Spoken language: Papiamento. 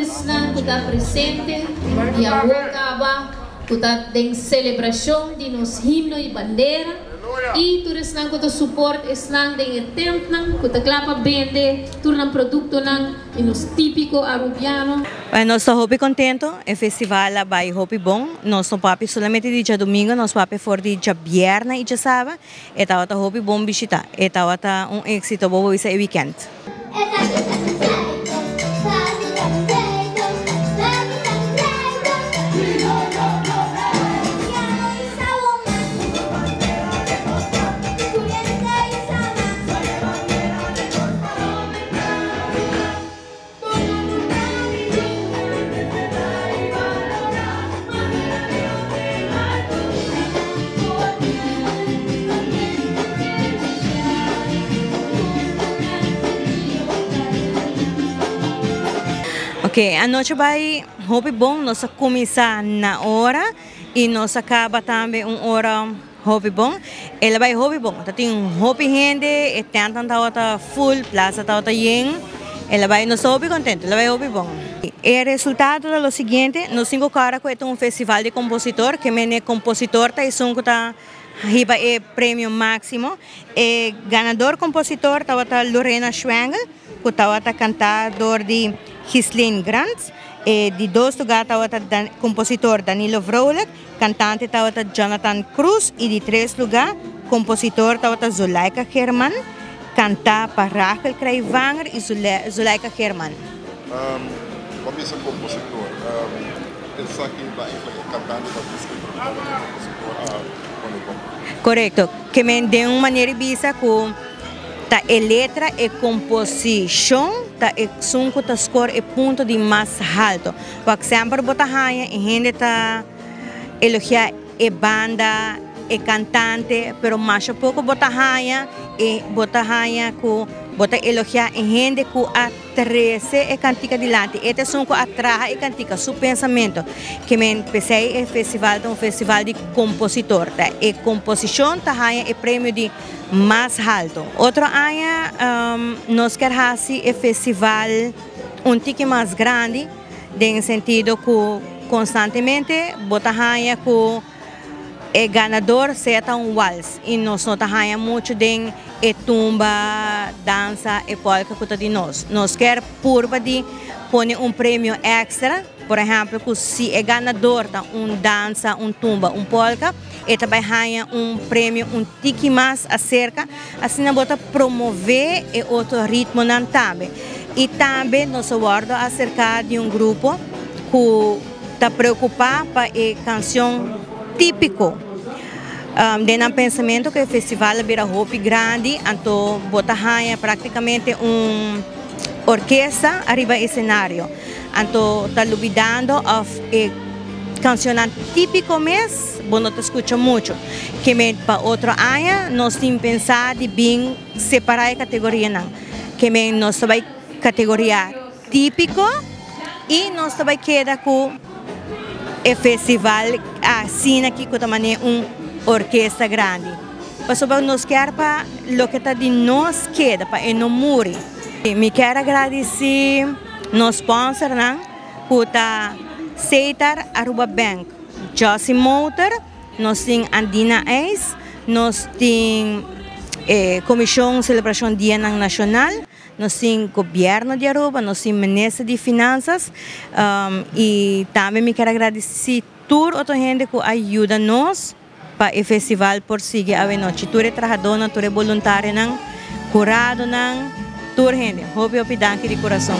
esnan ku ta presente di awor kaba ku ta den selebrashon di nos himno i bandera i tur esnan ku ta suport esnan den e tentnan ku ta kla pa bende tur nan produktonan di nos típiko arubiano. Bueno, nos ta hopi contento, e festival a bay hopi bon, nos no papia solamente di djadomingo, nos papia for di djabièrnè i djasaba, e tabata hopi bon bishita, e tabata un éxito bo por bisa e weekend. Ok, anochi bai hopi bon, nos a cuminsa na ora y nos a caba tambe un ora hopi bon. El a bai hopi bon, ta tin hopi hende, e tentnan tabata full, plaza tabata yen, el a bai, nos ta hopi contento, el a bai hopi bon. E resultado ta lo siguiente, nos tin cu cora cu e ta un festival di compositor, ke mene compositor ta esun cu ta hiba e premio maximo. E ganador compositor tabata Lorena Schwengel, cu tabata canta door di Ghislaine Grant. E di dos lugar tabata compositor Danilo Vrolijk. Kantante tabata Jonathan Cruz y di tres luga kompositor tabata Zulaika Geerman, kantá pa Rachel Krijvanger y Zulaika Geerman. Bo bisa kompositor, esaki ta eigenlijk e kantante ta buska pero ku tabata e kompositor a pone bon. Korekto, ke men den un manera di bisa ku ta e letra, e komposishon ta esun ku ta skor e punto di mas halto. Wak semper bo ta haña e hende ta elogiá e banda, e kantante, pero masha poko bo ta haña e bo ta haña ku bo ta elogiá e hende ku a trese e kantika dilanti. E ta esun ku a traha e kantika, su pensamentu. Ke men p'esei e festival ta un festival di kompositor. Ta e komposishon ta haña e premio di mas haltu. Otro aña nos kier hasi e festival un tiki mas grandi den sentido ku konstantemente bo ta haña ku e ganador sea ta un wals i nos no ta haña muchu den e tumba, dansa, e polka ku ta di nos. Nos kier purba di pone un premio extra, por ehempel ku si e ganador ta un dansa, un tumba, un polka, e ta bai haña un premio un tiki mas aserka, asina bo ta promove e otro ritmonan tambe. I tambe nos a wòrdu aserká di un grupo ku ta preokupá pa e kanshon típiko. Den nan pensamentu ku e festival a bira hopi grandi, anto bo ta haña práktikamente un orkesta ariba e senario. Anto ta lubidando òf e kanshonnan típiko mes bo no ta skucha muchu. Ke pa otro aña nos tin pensá di bin separá e kategorianan. Ke men nos ta bai kategoria típiko i nos ta bai keda ku e festival asina aki ku ta manera un orkesta grandi. Pasobra nos kier pa loke ta di nos keda, pa e no muri. Mi kier a gradisí nos sponsornan ku ta Setar Aruba Bank, Jossy Motor, nos tin Andina Ijs, nos tin e Komishon Selebrashon Dianan Nashonal, nos tin Gobièrnu di Aruba, nos tin Minister di Finansas i tambe mi kier a gradisí tur otro hende ku a yuda nos pa e festival por sigui awenochi. Tur e trahadónan, tur e boluntarionan, huradonan, tur hende. Hopi hopi danki di kurason.